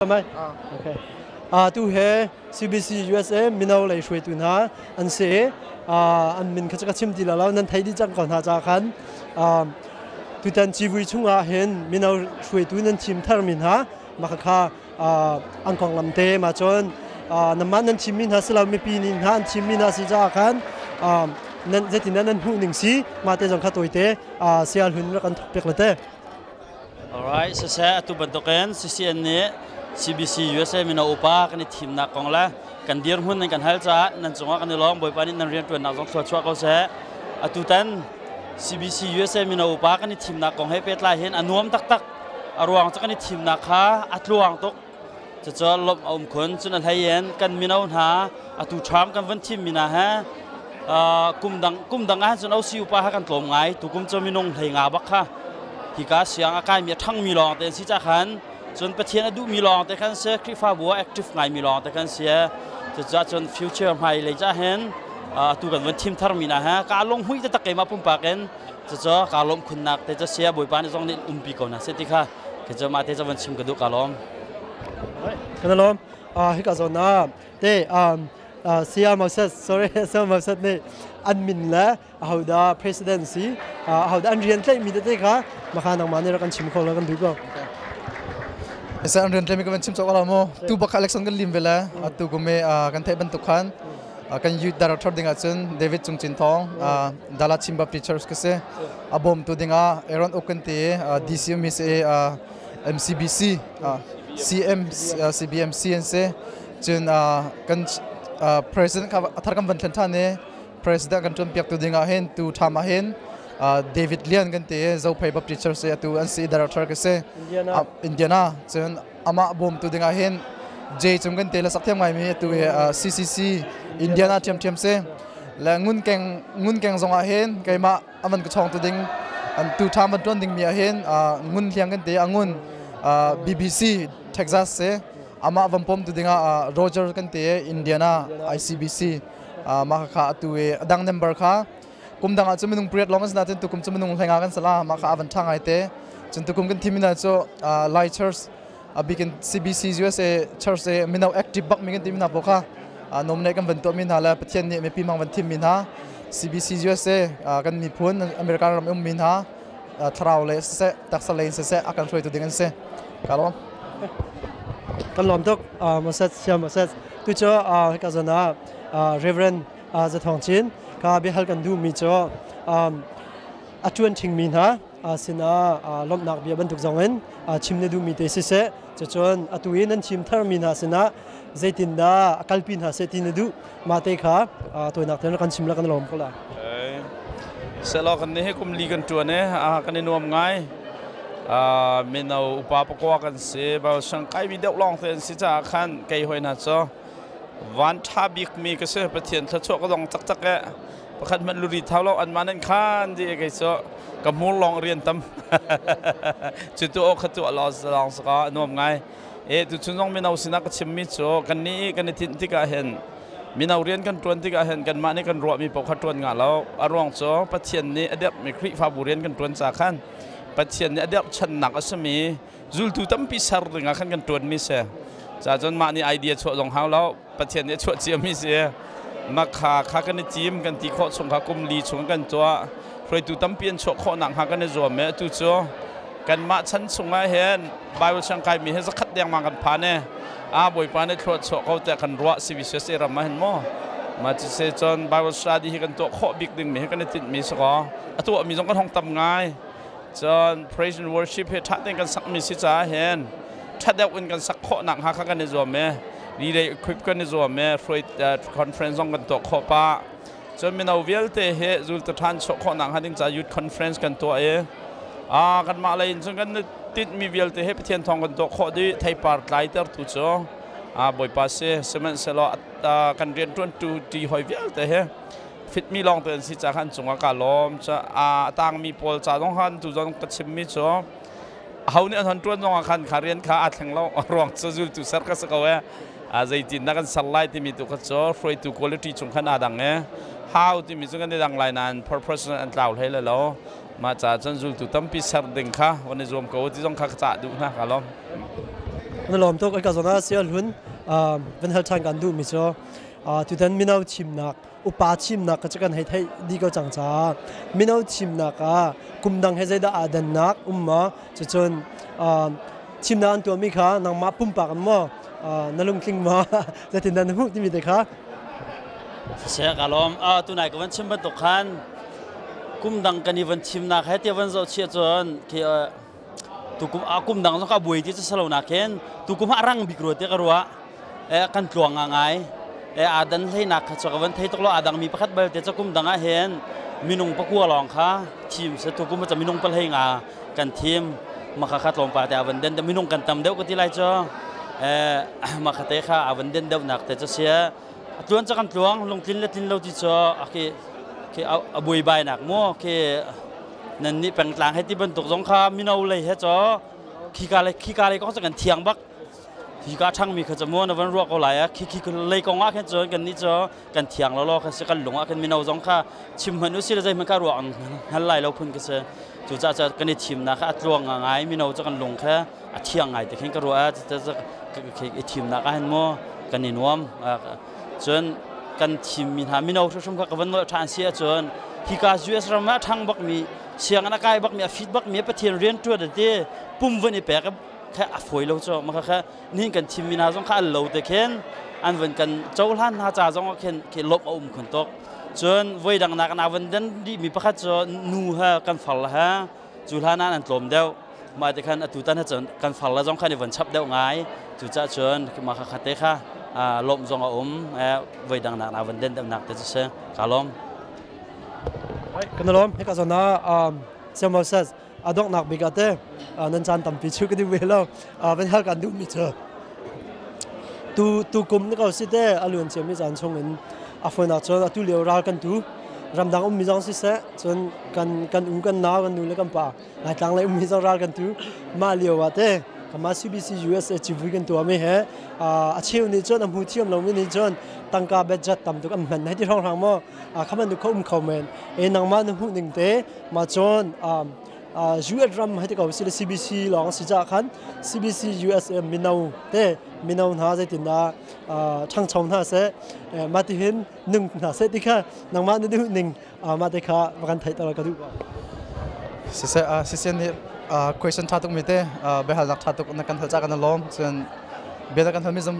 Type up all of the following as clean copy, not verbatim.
Mai. Okay. Tu he CBC USA mino lei hruaitu hna an si i an min kha ka chim ti lo, nan thei dih cang ko hna ca khan tutan civui chungah hin mino hruaitu nan thim tharmi hna mah kha an konglam te ma cun namah nan thimmi hna si lo, mipi nih hna an thimmi hna si caah khan nan zeitin nan hmuh ning si mah te zong kha tawite sial hun rak kan thok piak le te. Alright, siseh, atu bantukin CCN nih CBC USA mino upa kan i thimnak kong le kan dirhmun nan kan hal caah nan cungah kan i lawm. Bawipa nih nan rianṭuannak zong thluachuah ko seh. Atutan CBC USA mino upa kan i thimnak kong he pehtlai hin a nuam taktak. A ruang cu kan i thimnak kha a tluang tuk. Cucu lawmh a um khun. Cun a hlei in kan mino hna atu ṭham kan van thimmi hna he kum dang ah cun OC upa kha kan tlawm ngai. Tukum cu minung 15 bak kha hika siang a kaimi, a ṭhangmi lawng te an si ca khan, cun Pathian a duhmi lawng te khan si, Khrihfabu ah active ngaimi lawng te khan si. Cucaah cun future hmai lei ca hin atu kan van thim tharmi hna he ka lung hmui taktak keimah pumpak in. Cucu ka lawmh khunnak te cu sia. Bawipa nih zong nih umpi ko hna seh ti kha khi cu mah te cu van chim ka duh. Ka lawm. Kan lawm. Hika zawn ah te Saya Moses, sorry, Saya Moses nih an min le ahodah president si, ahodah an rian tlaihmi tete kha makha nangmah nih rak kan chim kho la kan duh ko. Esa an rian tlaihmi ka van chim cawk ala mu. Tu bak election kan lim vele atu kume kan theih bantuk khan kan youth director ding ahcun David Cung Cin Thawng, Dala Chin Baptist Church ka si. A bawmtu dingah Aaron Uk kan ti, DCM mi si, MCBC, CM, CBMC an si. Cun kan president kha athar kan van thlen than i president kan tuan piak tu dingah hin tu tham ah hin David Lian kan ti, Zophei Baptist Church atu an si, director ka si, Indiana. Cun amah bawmtu dingah hin J cung kan te la sak thiam ngai mi atu CCC Indiana thiam si le ngun keng, ngun keng zong ah hin keimah aman ka chong tu ding, an tu tham van tuan ding mi ah hin ngun hliang kan te angun, BBC Texas si. Amah van pom tu dingah Roger kan te, Indiana ICBC. Mah kha atu i adang member kha kum dang ah cu minung 8 lawng kan si nain tukum cu minung 15 kan sala. Mah kha avan tha ngai te. Cun tukum kan thim ina cu Lai Church, abikin CBC USA Church e mino active bak mi kan ti mi hna po kha nominate kan van tuah mi hna le Pathian nih mipi mang van thim mi hna, CBC USA kan miphun American ram um mi hna, thlarau le siseh, taksa lei in siseh, a kan hruaitu ding an si. Ka lawm. Kan lawm tuk, Moses, Siam Moses. Tu cu hika zawn ah Reverend Zathawng Cin ka biahal kan duh mi cu a ṭuan ṭhingmi hna sinah lawmhnak bia bantuk zong in chim na duhmi te siseh, cucun atu i nan chim tharmi hna sinah zeitindah a kalpi hna seh ti na duh, mah te kha tawinak tein kan chim la, kan lawm ko la. Selaw kan ni hi kum li kan ṭuan i kan i nuam ngai. Mino upa pakua kan si bal sang kai mi deuh lawng te an si caah khan kei hoi hna cu van ṭha bik mi ka si. Pathian thluachuah ka dong taktak e. Pakhat hmanh luri thau lo, an man an khan di. Kei cu ka hmur lawng rian tam cu tu o kha tu lo lawng saka nuam ngai e. Tu chun zong mino sinah ka chimmi cu kan ni kan i thinh tikah hin, mino rian kan tuan tikah hin, kanmah nih kan ruahmi paoh kha tuan nga lo. A ruang cu Pathian nih a derhmi Khrihfabu rian kan tuan ca khan Pathian nih a derh channak a simi zultu tampi ser dingah khan kan tuanmi si ca. Cun mah nih idea chuah zong hau lo, Pathian nih a chuah ciami si. Makha kha kan i tim, kan ti khawh chung kha kum li chung kan tuah. Hruaitu tampi an chuah khawh nakhnga kan i zuam i atu cu kanmah chan chungah hin Bible siang kaimi hi 100 dengmang kan phan i a Bawipa nih thluah chuah ko tiah kan ruah. CBCUSA ram ah hin maw ma cu se cun Bible study hi kan tuah khawh bik ding mi hi kan i tinh mi si kaw a tuah mi zong kan hong tam ngai. Cun praise and worship hi ṭha tein kan sak mi si caah hin ṭha deuh in kan sak khawh nakhnga kha kan i zuam i relay equip kan i zuam i hruai conference zong kan tuah khawh pah. Cun mino vialte hi zultu ṭhan chuah khawh nakhnga ding caah youth conference kan tuah i kanmah lei in cun kan tinhmi vialte hi Pathian thawng kan tuah khawh dih. Theipar tlaitertu cu Bawipa si. Sihmanhsehlaw kan rianṭuantu ṭi hoi vialte hi fitmi lawng te an si ca khan cungah ka lawm. A tangmi pawl ca zong khan tu zong ka chimmi cu ho nih an hon tuan zong ah khan kha rian kha aa thleng lo. Ruang cu zultu ser ka si ko e. Zeitin dah kan ser lai timi tu kha cu hruaitu quality chung khan aa dang e. How timi cu kan i dang lai nain purpose an tlau hlei le lo. Mah ca cun zultu tampi ser ding kha van i zuam ko ti zong kha ka cah duh hna. Ka lawm. Na lawm tuk. Ka zong ah sial hun van hal ṭhan kan duh mi cu tutan mino thimnak, upa thimnak ka cu kan hei theih dih ko cang caah mino thimnak ah kum dang he zeidah aa dannak um maw? Cucun thimnak an tuahmi kha nangmah pumpak in maw na lungtling maw? Zeitindah na hmuh timi te kha. Siseh, ka lawm. Tunai ka van chim bantuk khan kum dang kan i van thimnak he tiah van zoh chih ahcun khi tukum a kum dang zong ka buai ti cu salo nakin tukum ah rang bik rua te ka ruah. Kan tluang nga ngai. Aa dan hleinak kha cu ka van thei tuk lo. Aa dang mi pakhat balte cu kum dang ah hin minung 9 lawng kha thim se, tukum ah minung 15 kan thim. Maka kha tlawmpal te a van den, minung kan tam deuh ka ti lai cu. Maka te kha a van den deuh nak te cu sia tluan cu kan tluang. Lungtlin le tlin lo ti cu khi khi a buaibai nak mu. Khi nan nih pengtlang he ti bantuk zong kha mino lei he cho khika lei kong cu kan thiang bak. Hika ṭhangmi kha cu maw na van ruah ko lai ah, khi khi lei kong ah khin cun kan nih cu kan thiang lo lo kha si. Kan lung ah khin mino zong kha chim hmanh u si le zeihmanh kha ruah hngal lai lo phun ka si. Cucaah cu kan i thimnak kha a tluang ngai. Mino cu kan lung kha a thiang ngai ti khin ka ruah. I thimnak ah hin maw kan i nuam. Cun kan thimmi hna mino hrimhrim kha ka van nolh ṭhan si ahcun, hika US ram ah ṭhang bakmi, sianginn a kai bakmi, a fit bakmi, Pathian rian ṭuan a ti pum van i pek kha a fawi lo cu. Maka kha nihin kan thimmi hna zong kha an lo te khin an van kan cohlan hna ca zong ah khin khi lawmh a um khun tuk. Cun voi dang nak na van den dih mi pakhat cu nu he kan far la he cu hlan ah an tlawm deuh. Mah te khan atu tan he cun kan far la zong khan i van chap deuh ngai. Cu ca cun mah kha te kha lawmh zong a um. Voi dang nak na van den deuh nak te cu si. Ka lawm. Kan lawm. Hika zawn ah Samuel says a donghnak bik ah te nan caan tampi chu ka duh ve lo. Van hal kan duhmi cu tu tu kum ni ko si te a luan ciami caan chung in a foinak cun atu lio ral kan tu ramdang ummi zong siseh, cun kan kan u, kan nau, kan nu le kan pa Laitlang lei ummi zong ral kan tu mah lio ah te kama CBC USA civui kan tuah mi he a cheu nih cun a hmu thiam lomi nih cun tangka budget tam tuk an hman hei ti hrawng hrang maw khaman nu kho um kho men e nangmah na hmuh ning te ma cun US ram hei ti ko si le CBC lawng si ca khan CBC USA mino te, mino hna zeitindah ṭhangcho hna seh, mah ti hin nung hna seh ti kha nangmah na duh ning mah te kha va kan theih ter ka duh. Siseh, siseh nih question ṭha tuk mi te, biahalnak ṭha tuk na kan hal ca kan lawm. Cun bia na kan hal mi zong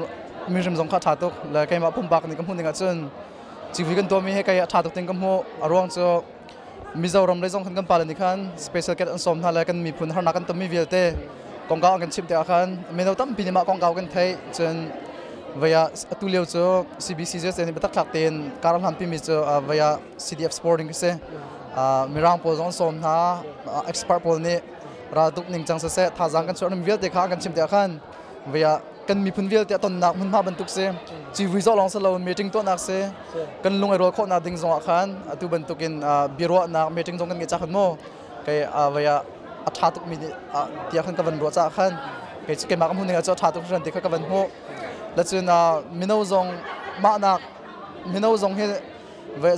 mi hrim zong kha ṭha tuk le keimah pumpak nih ka hmuh ning ahcun civui kan tuah mi he kai a ṭha tuk ting ka hmuh. A ruang cu Mizoram lei zong khan kan pale nih khan special guest an sawm hna le kan miphun harnak kan tonmi vialte kongkau an kan chimh tikah khan mino tampi nih mah kongkau kan theih. Cun vaya atu lio cu CBC USA nih biatak thlak tein kar hlan pimi cu vaya CDF sporting si, mirang pawl zong an sawm hna, expert pawl nih raltuk ning cang siseh, thazaang kan chuah ning vialte kha an kan chimh tikah khan vaya kan miphun vialte a tonnak hmunhma bantuk si. Civui zawh lawng si lo, meeting tuahnak si, kan lung ai rual khawhnak ding zong ah khan atu bantukin biaruahnak meeting zong kan ngeih ca khan maw kei vaya a ṭha tukmi tiah khan ka van ruah caah khan kei keimah ka hmuh ning ah cu a ṭha tuk hran ti kha ka van hmuh. La cun mino zong mahnak mino zong hi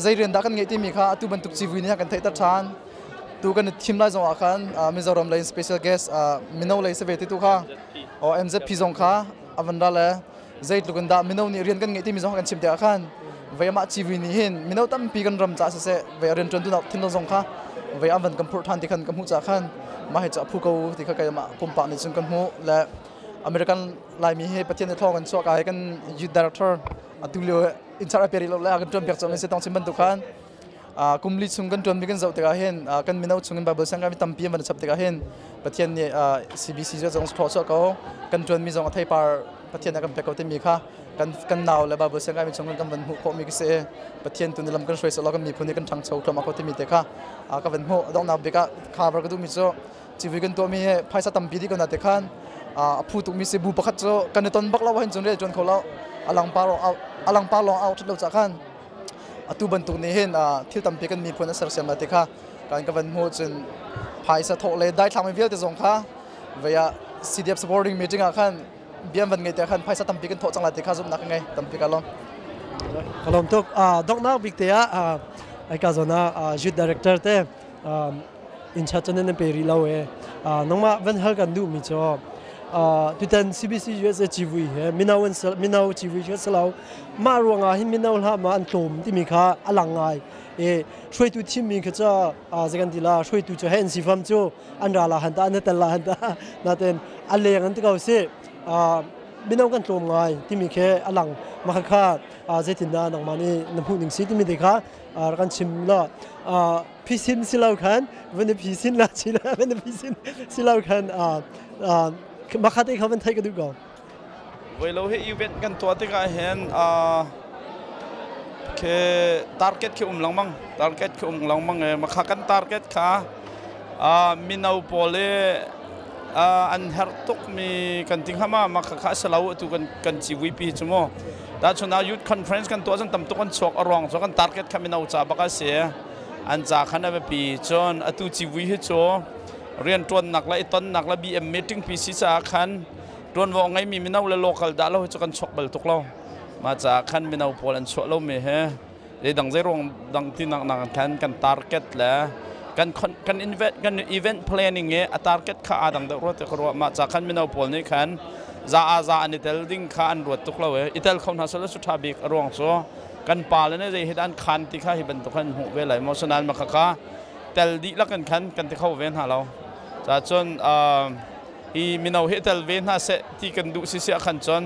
zei rian dah kan ngeih timi kha atu bantuk civui nih kan theihter ṭhan. Tu kan i thim lai zong ah khan Mizoram lei special guest mino lei se ve ti tu kha o MZP zong kha avan ra le zeitluk in dah mino nih rian kan ngeih timi zong kan chim tikah khan vei amah civui nih hin mino tampi kan ram ca siseh, vei rian ṭuan tu thin zong kha vei an van kan phurh ṭhan ti khan ka hmuh ca khan mah hi cu a phu ko ti kha keimah pumpak nih cun kan hmuh. Le American Laimi hi Pathian nih thawng kan chuah ka hi kan youth director atu lio in char a peri lo le kan ṭuan piak cang si tong chim bantuk khan kum li chung kan ṭuanmi kan zoh tikah hin kan mino chung in Bible siang mi tampi an van chap tikah hin Pathian nih CBC cu zong thlawh chuah ko, kan ṭuanmi zong a theipar Pathian a kan pek ko timi kha kan kan nau le Bible siang mi chung kan van hmuh khawhmi ka si. Pathian tu nih lam kan hruai selaw kan miphun nih kan ṭhangcho thluahmah ko timi te kha ka van hmuh. Donghnak bik ah cover ka duhmi cu civui kan tuahmi hi phaisa tampi dih ko na te khan a phu tukmi si. Bu pakhat cu kan i ton bak lo hin cun rian ṭuan kho lo, alang par lawng au ṭhat lo ca khan atu bantuk nih hin thil tampi kan miphun a sersiam lai ti kha kan ka van hmuh. Cun phaisa thawh le daithlang mi vialte zong kha vei ah CDF supporting meeting ah khan biam van ngei te khan phaisa tampi kan thawh cang lai ti kha zumhnak ka ngei tampi. Ka lawm. Ka lawm tuk. Donghnak bik te ah ai ka zawn ah youth director te in chat cun nan pe rih lo e, nangmah van hal kan duh mi cu Tutan CBC USA civui he mino an mino civui khi si lo. Mah ruangah hin mino hlah ma an tlawm timi kha a lang ngai. E hruaitu thimmi kha cu zei kan ti la, hruaitu cu he an si fam cu an ra la han ta, an tel la han ta, naten a leng an ti ko si. Mino kan tlawm ngai timi khi a lang. Mah kha zeitindah nangmah nih na hmuh ning si timi te kha rak kan chim la. Phisin si lo khan van i phisin la chi la, van i phisin si lo khan makhat kha van theih ka duh ko. Voi lo hi event kan tuah tikah hin ke target khi um lengmang, target khi um lengmang e makha kan target kha mino pawl i an herh tukmi kan ti hnga ma. Makha kha a si lo. Atu kan kan civui pi cu mu ta chun ah youth conference kan tuah cun tam tuk an chuak. A ruang cu kan target kha mino ca bak a si, an ca khan a biapi. Cun atu civui hi cu rianṭuannak le i tonnak le BM meeting pi si caah khan ṭuanvo ngeimi mino le local dah lo hi cu kan chuak bal tuk lo. Mah caah khan mino pawl an chuah lomi hi zeidang zeiruang dang ti nak nak khan kan target le kan kan event kan event planning i a target kha aa dang deuh rua te ka ruah. Mah ca khan mino pawl nih khan za a za an i tel ding kha an ruat tuk lo i i tel kho hna sel su tha bik. A ruang cu kan pa le ne zei hi an khan ti kha hi bantuk han hmuh ve lai maw sanan ma kha kha tel dih lak in khan kan ti kho ve hna lo ca. Cun hi mino hi tel ve hna seh ti kan duh si sia khan cun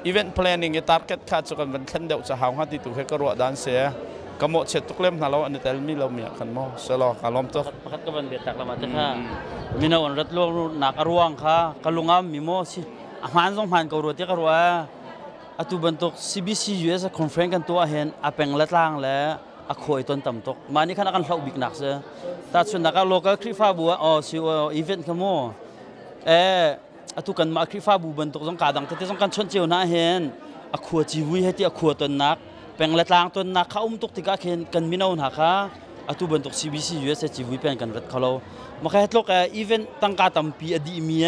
event planning i target kha cu kan van thlen deuh ca hau hnga ti tu he ka ruah dan se. Ka mawh chiat tuk lem hna lo an i tel mi lo mi ah khan mo selo ka lom tuk. Pakhat ka van biak tak lama te kha mino an rat luang nak a ruang kha ka lungam mi mo si a hmaan zong hmaan ko rua ti ka ruah. Atu bantuk CBC US conference kan tuah hin a peng le tlang le a khuai ton tam tuk. Mah nih khan a kan hloh bik nak si. Tahchunhnak ah local Khrihfabu ah oh si event kha mu eh atu kan mah Khrihfabu bantuk zong ka dang tete zong kan chawnh cio hna hin a khua civui he ti a khua tonnak, peng le tlang tonnak kha um tuk tikah khin kan mino hna kha atu bantuk CBC USA civui pen kan rat kholo. Maka tlok event tangka tampi a dih mi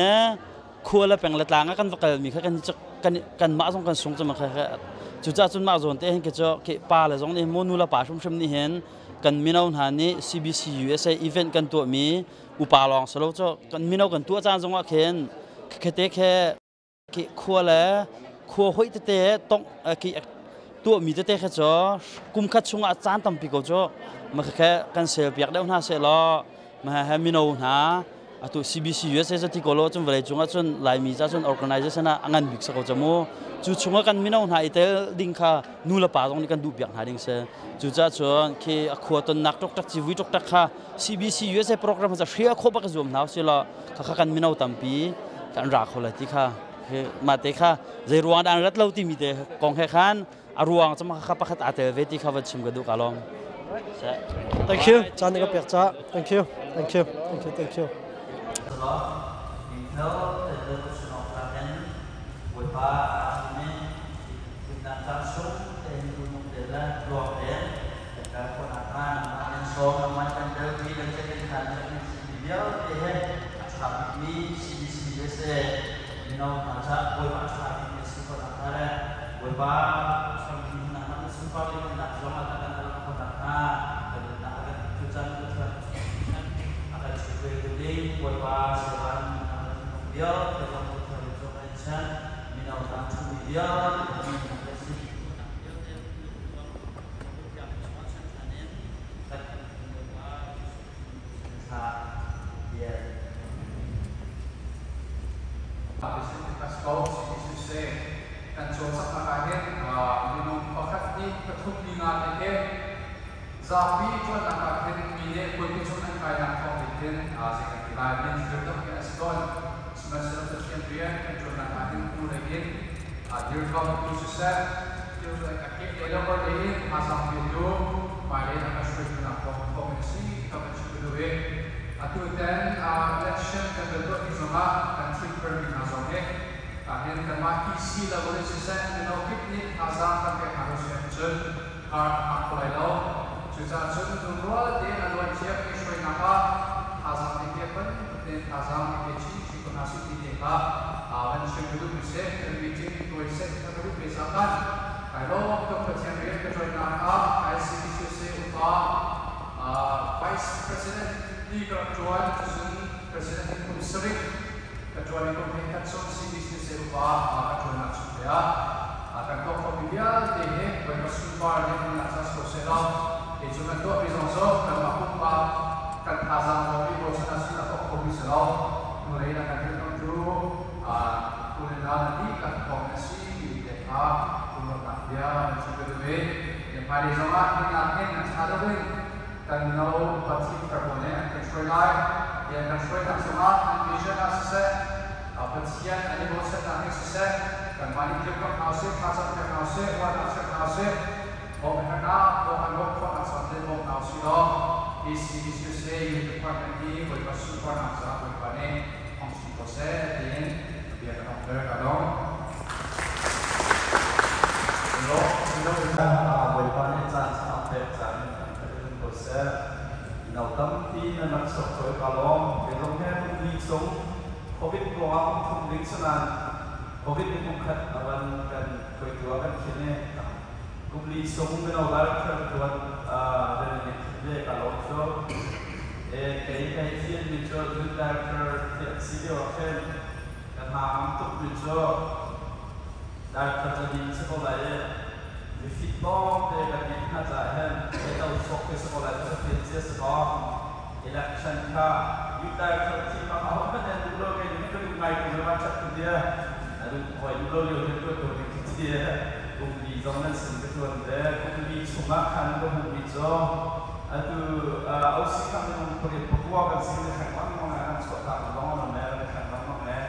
khua le peng le tlang ah kan va kal mi kha kan kan kan mah zong kan sung cu kha. Cucaah cun mah zawn te hin ke cu ke pa le zong nih mu nu le pa hrimhrim nih hin kan mino hna nih CBC USA event kan tuah mi upa lawng salo cu kan mino kan tuah caan zong ah khin khete khe ke khua le khua hoi tete tong ki tuah mi tete kha cu kum khat chungah caan tampi ko cu ma khe kan sel piak deuh hna se law ma he mino hna atu CBC USA cu ti ko lo cun vawlei cungah cun Laimi ca cun organization ah a ngan bik sa ko camu. Cu chungah kan mino hna i tel ding kha nu le pa zong nih kan duh piak hna ding si. Cucaah cun khi a khua tonnak ṭokṭak civui ṭokṭak kha CBC USA program kha hria khawh bak zuam hna usih law kha kha kan mino tampi kan ra kho lai ti kha. Mah te kha zei ruang dah an rat lo timi te kong he khan a ruang cu kha pakhat aa tel ve ti kha van chim ka duh ka lawm. Thank you. Caan na ka pek ca. Thank you. Thank you. Thank you. Thank you. Mino hna ca Bawipa ṭha bik na si khawh nakhnga le Bawipa hrampi nangmah na sunpar liannak zong ah kan kan khawh nakhnga kan nunnak a kan tu caan Pathian a kan hruaitu ding Bawipa sevan vialte zong Pathian cu kan chan mino hna chungmi vialte na si Siseh, kan cawlcanghnak ah hin minung pakhat nih pathum li nga te he zapi ṭuannak ah khin mi nih pulpit cung an kainak thawng nih hin zei kan ti lai, min dirkamh hi a si tawn. Sihmanhsehlaw Pathian rian kan ṭuannak ah hin hnulei in dirkamhtu siseh, a kehlei le orhlei in thazaang petu, hmailei in a kan hruaitunak thawng in a si ti kha kan chim ka duh i atu ten election kan van tuah tik zongah kan thimthar mi hna zong hi hin kanmah EC level in siseh, mino kip nih thazaang kan pek hna lo si ahcun kar a hak kho lai lo. Cucaah cun lungrual tein a luan ciami hruainak ah thazaang i pek bantukin thazaang i pe chinchin ko hna sih ti te kha van chim ka duhmi si. Kan meeting tuai seh ti kha ka duh ve caah khan kai lawm tuk. Pathian rian ka ṭuannak ah ICBCUSA upa Vice President ti ka rak ṭuan. Cun President in kum sarih. Ka ṭuan i kum hnih khat chung CBCUSA upa ka ṭuannak chung te ah kan tuah khawhmi vialte hi Bawipa sunpar nih nunnak cang si ko seh law kei cu kan tuahmi zong cu kanmah pumpak kan thazaang lawng i bochan ahcun a tuah khomi si lo. Hnulei in a kan dirkamhtu u le nau na dihlak thawng na si timi te kha lunglawmhnak bia nan chim ka duh i hmailei zongah hinak hin a ṭha deuh in kan mino upa thimter pawl nih an kan hruai lai. Hi an kan hruainak zongah an vision ah siseh, Pathian an i bochannak in siseh, kanmah nih dirkamh hna usih, thlacam piak hna usih, ruahnak cheuh hna usih, bawmh herhnak, bawmh an bawmh khawhnak cawn bawm hna usih law hi CBCUSA Youth Department hi Bawipa sunparnak caah Bawipa nih hmang chin ko seh tiin bia ka donghter ka dong. Bawipa nih caan a pek caan in thangṭhat in um ko seh. Mino tampi nan rak chuak cawi ka lawm. Kei zong he kum li chung COVID ruangah kum thum ding si nain COVID nih kum khat a van kan hruaitu ah kan khin i kum li chung mino director tuan rian in khin ve ka lawm cu. Kei kai fian mi cu youth director ti an si lio ah khin ka hna ngam tuk mi cu director cu ding si ko lai i mifit lawngte kan ngeih hna caah hin meto sawk te si ko lai cu fian cia si ko. Election kha youth director thim ah aho hmanh an duh lo. Kei nih ka duh ngai ko na van chat tu tia a duh hoi duh lo lio hin tuan ko ding khi tia. Kum li zong nan sin ka tuan ve. Kum li chungah khan ka hmuh mi cu atu OC kha minung pariat pakua kan si ni kheng lengmang ah kan chuah tak lawng an um e kan kheng lengmang e.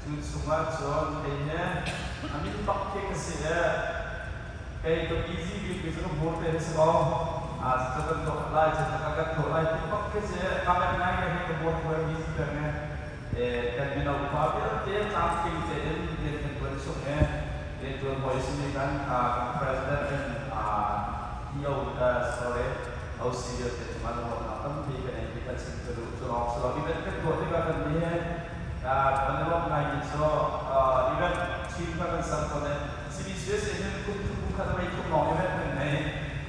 Cu chungah cun kei he a min bak khi ka si e. Kei ka busy bik mi cu ka hmur te hi si ko. A cu kan tuah lai cu ka kan tuah lai ti bak khi si ka met ngai ka hi ka hmur ko busy peng e. Kan mino upa vialte tlamtling tein rian kan tuan chung e rian tuan hawi simi kan kan president in EO, sorry, OC vialte cungah lunglawmhnak tampi kan ei ti kan chim ka duh. Cu lawng si lo, event kan tuah tikah kan nih he kan i lawmh ngaimi cu event team kha kan ser tawn i CBCUSA hin kum thum kum khat mei thum lawng event kan ngei.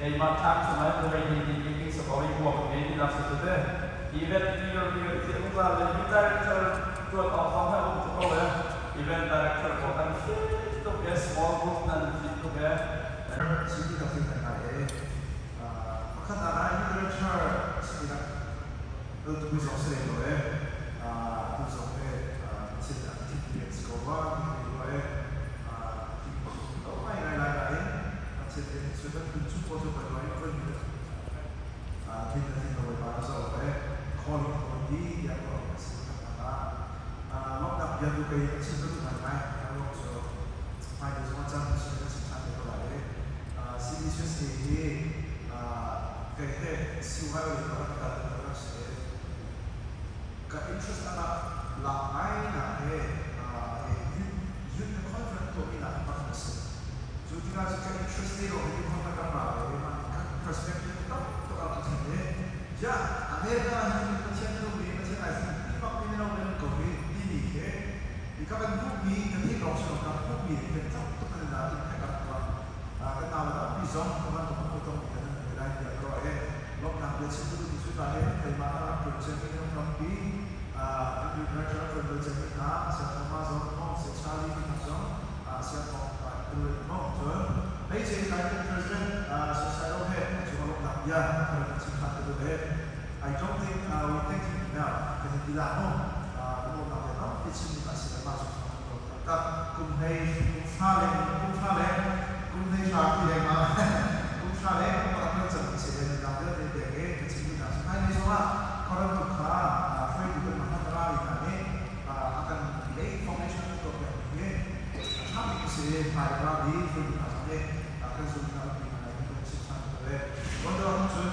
Keimah time chungah hin mei hei ti ti sa ko i kuak nge ti nak si cu te event year year ti zungzal le youth director tuan awk zong he um ko e. Event director ko kan fit tuk e, small group nan fit tuk e. City ka fit ngai e. Pakhat ah youth director si nak tu zong si lo e. Tu zong he thil thil pian si ko wa ti lo e. Ti to ngai ngai lai lai thil te su kan tu chu ko chu pa loi ko ni thil na thil lo pa zo e calling committee ya ko si na lok nak bia tu kai chin tu ngai ngai lo so mai de zong chan su kan sim than ko lai e. CBCUSA hi kai he siwai le ko ka ta se ka interest ana la ngai na he youth conference to ina pa se chu tika chu ka interest ni ro youth conference ka ra le ma ka perspective to to ka than e ja America hi Pathian nu mi Pathian ai ti bak mi no men ko hi ti ni he i ka ban bu mi ka thi long so ka bu mi ke chak to kan na impact ka ko kan na la pi zong ka ban to ko to mi kan lai ya ro e lok nak le chim tu ni chu ta he kai ma ka tu chen mi no kam pi a tu director ko lo chen na sa thama zong mo se Charlie ni zong a sia ko pa tu mo chon hei che kai president a so sai ro he chu lok nak ya ka chim kha tu le. I don't think we thank him enough. Kan ti la mo mo nak ya tam ti chim ni si ma chu tak kum hei kum fa le kum fa le kum hei sha ti le ma kum sha le ma ka chan se le na de te te ke ka chim ni na ai ni so ma koran tu kha foi tu kan ma ra ni na ne akan lay formation to ke ke tha mi se phai ra di foi tu na ne akan zum na ni na ko chim than to le wonder chun.